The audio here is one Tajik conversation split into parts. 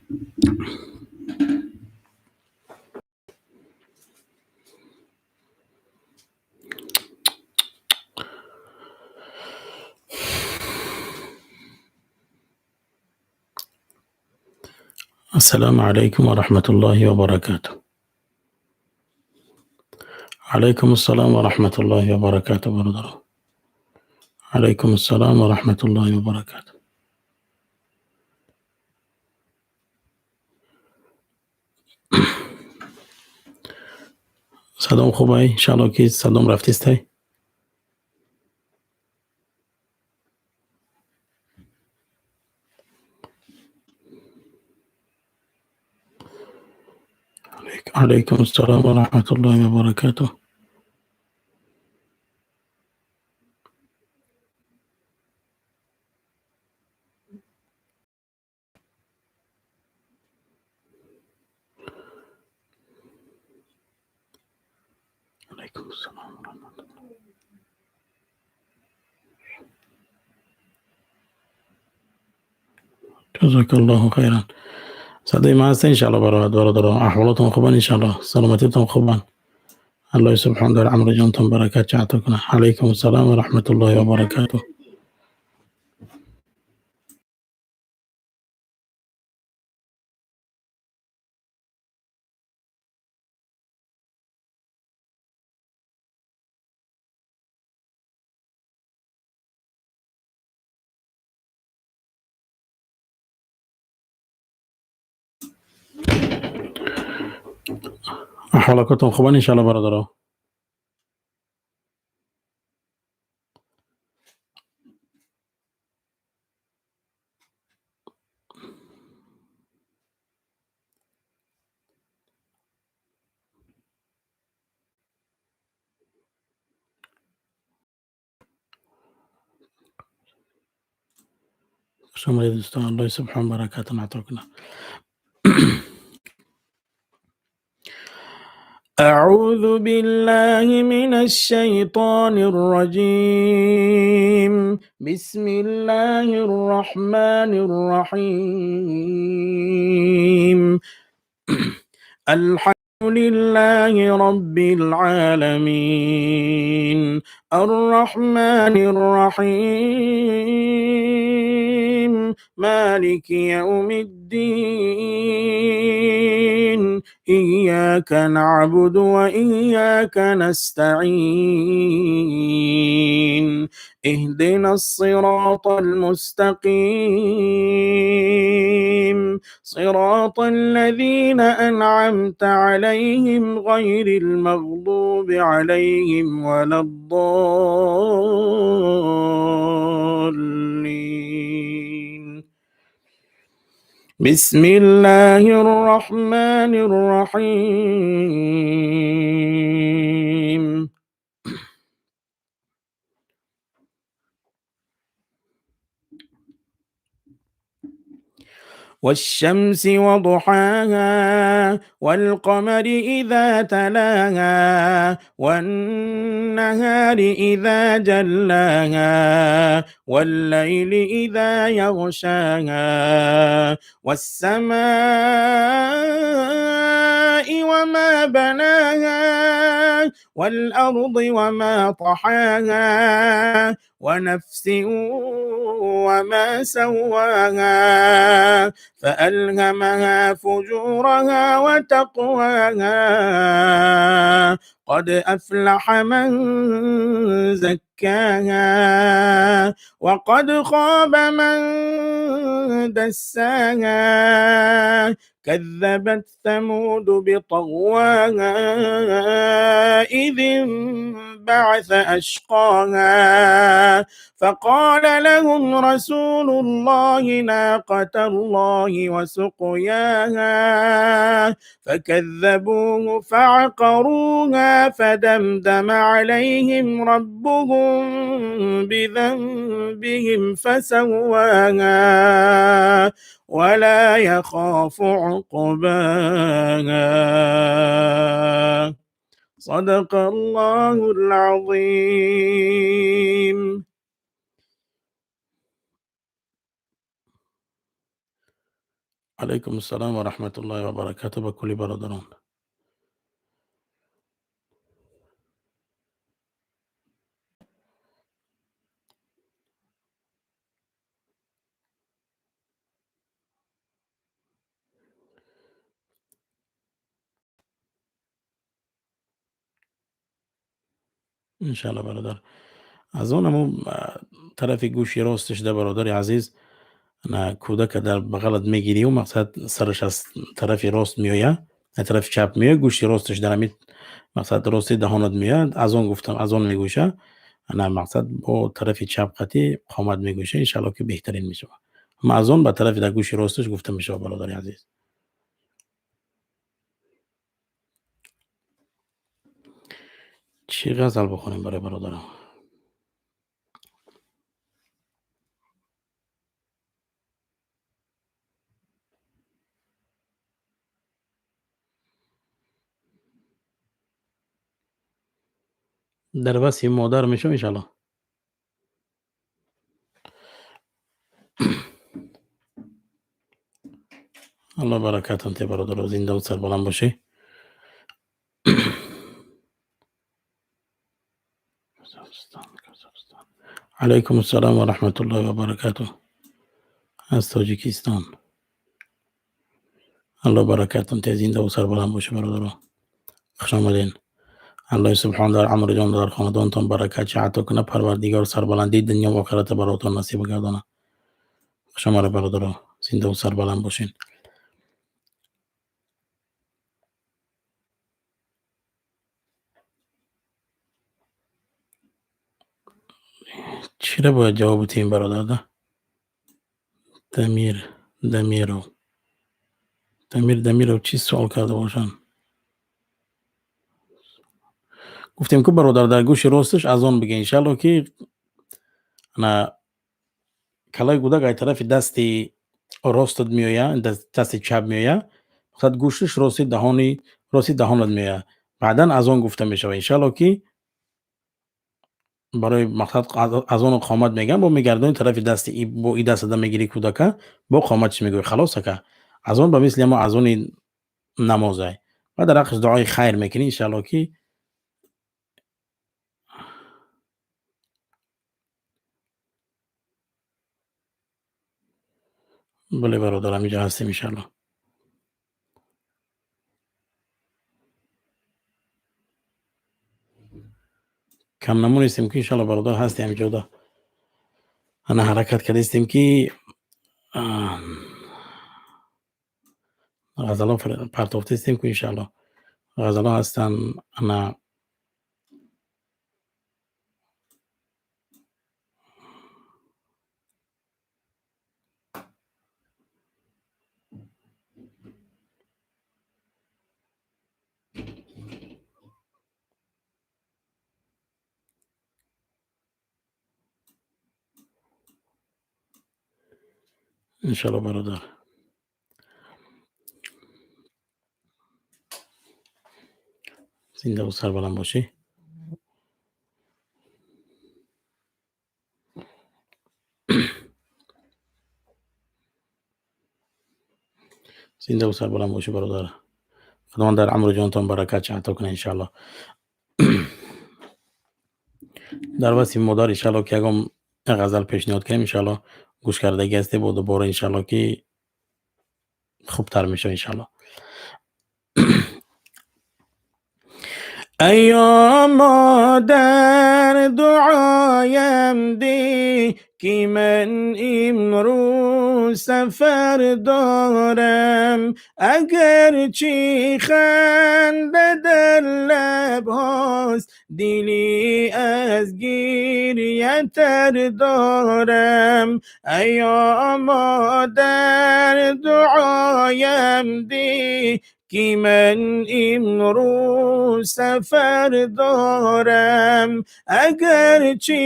السلام عليكم ورحمة الله وبركاته. عليكم السلام ورحمة الله وبركاته برادر. عليكم السلام ورحمة الله وبركاته. صدام خوبه انشالله که صدام رفتیستی. عليكم السلام ورحمة الله وبركاته. عليكم السلام ورحمة الله. جزاك الله خيرا. صدقي ما هست انشالله برادر احوالتون خوبان انشالله سلامتتون خوبان. الله سبحانه وتعالى عمر جانتون بركات شعتكنا. عليكم السلام ورحمة الله وبركاته. احوالتون خوبان انشالله برادر. شمال دوستان الله سبحانه برکات عطا. أعوذ بالله من الشيطان الرجيم. بسم الله الرحمن الرحيم. الحمد لله رب العالمين الرحمن الرحيم مالك يوم الدين إياك نعبد وإياك نستعين اهدنا الصراط المستقيم صراط الذين أنعمت عليهم غير المغضوب عليهم ولا الضالين. بسم الله الرحمن الرحيم. والشمس وضحاها والقمر إذا تلاها والنهار إذا جلاها والليل إذا يغشاها والسماء وما بناها والأرض وما طحاها ونفس وما سواها فألهمها فجورها وتقواها قد أفلح من زكاها وقد خاب من دساها كذبت ثمود بطغواها إذ انبعث أشقاها فقال لهم رسول الله ناقة الله وسقياها فكذبوه فعقروها فدمدم عليهم ربهم بذنبهم فسواها ولا يخاف عقباها. صدق الله العظيم. Алайкум ассалом ва раҳматуллоҳи ва баракату ба кулли бародарон. Иншалло, бародар, аз он ҳамун тарафи гӯши росташ да, бародари азиз, на кӯдака дар бағалат мегирию, мақсад, сараш аз тарафи рост меояд, аз тарафи чап меояд, гӯши росташ дар ҳамин, мақсад, рости даҳонат меояд. Аз он гуфтам, аз он мегӯша, на, мақсад, бо тарафи чап қатӣ қомат мегӯша. Иншалло, ки беҳтарин мешавад. Ама аз он ба тарафи дар гӯши росташ гуфта мешавад, бародари азиз. Чӣ ғазал бихонем барои бародарам? Дар васфи модар мешавам, иншалло. Алло баракатон те, бародаро, зиндаву сарбаланд бошӣ. Алайкум ассалом ва раҳматуллоҳи ва баракату аз Тоҷикистон. Алло баракатон те, зиндаву сарбаланд бошӣ, бародаро, хуш омаден. Аллоҳи субҳон дар амри ҷон, дар хонадонтон баракат ато кунад. Парвардигор сарбаландии дунё ва охирата баротон насиб гардонад. Хуш омадед, бародаро, зиндаву сарбаланд бошед. Чиро бояд ҷавоб бидиҳем, бародар? Дамир Дамиров, Дамир Дамиров чӣ суол карда бошанд? Гуфтем ку, бародар, дар гӯши росташ азон биге. Иншалло, ки на калаи кӯдак ай тарафи дасти ростат меояд, дасти чап меояд, фақат гӯшаш рости даҳони, рости даҳонат меояд, баъдан азон гуфта мешавад. Иншалло, ки барои мақсад азону қомат мегӯям, бо мегардони тарафи дасти, бо и дастада мегирӣ кӯдака, бо қоматш мегӯӣ. Халос, ака, азон ба мисли ҳамо азони намозай ва дар ҳаққаш дуои хайр мекунӣ, иншалло, ки. Бале, бародарам, инҷо ҳастем, иншалло. Кам намонистем ки, иншалло, бародар, ҳастем ҷода. Ана ҳаракат кардастем, ки ғазало партофтастем ку, иншалло, ғазало ҳастанд, ана. Иншалло, бародар, зиндаву сарбаланд бошӣ. Зиндаву сарбаланд бошӣ, бародар. Худованд дар амру ҷонтон баракат ато кунад, иншалло. Дар васфи модар, иншалло, ки ягон ғазал пешниҳод кунем, иншалло, гӯш кардагӣ ҳастем, бо дубора, иншалло, ки хубтар мешавад, иншалло. Эй модар, дуоям деҳ, ки ман имрӯз сафар дорам. Агарчи ханда дар лабҳост, дили аз гиря тар дорам. Эй модар, дуоям деҳ, ки ман имрӯз сафар дорам. Агарчи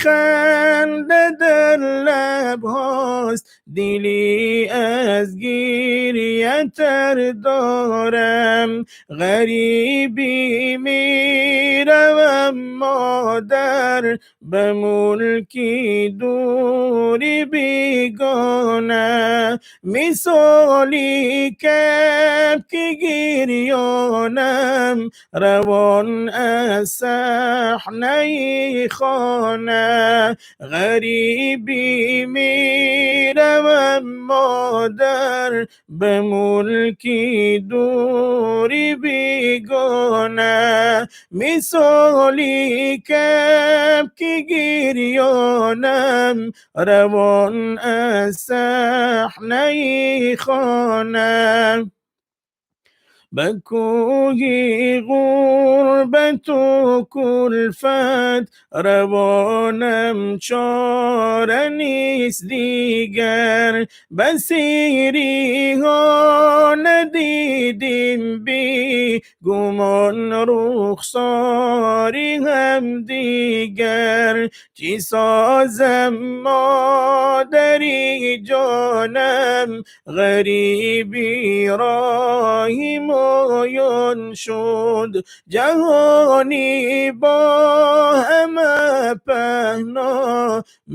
ханда дар лабҳост. Дили аз гиря тар дорам, ғарибӣ меравам, модар, ба мулки дури бегона, мисоли кабки гирёнам, равон аз саҳнаи хона. Ғарибӣ меравам, модар, ба мулки дури бегона, мисоли кабки гирёнам, равон аз саҳнаи хона. Ба кӯҳи ғурбату кулфат равонам, чора нест дигар. Ба сериҳо надидем бегумон рухсори ҳамдигар. Чӣ созам, модари ҷонам, ғариби роҳи моён шуд. Ҷаҳони бо ҳама паҳно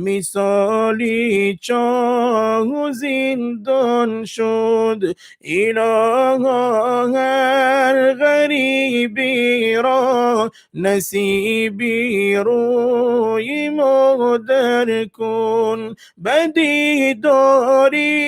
мисоли чоҳу зиндон шуд. Илоҳо, ҳар ғарибиро насиби рӯи модар кун, ба дидори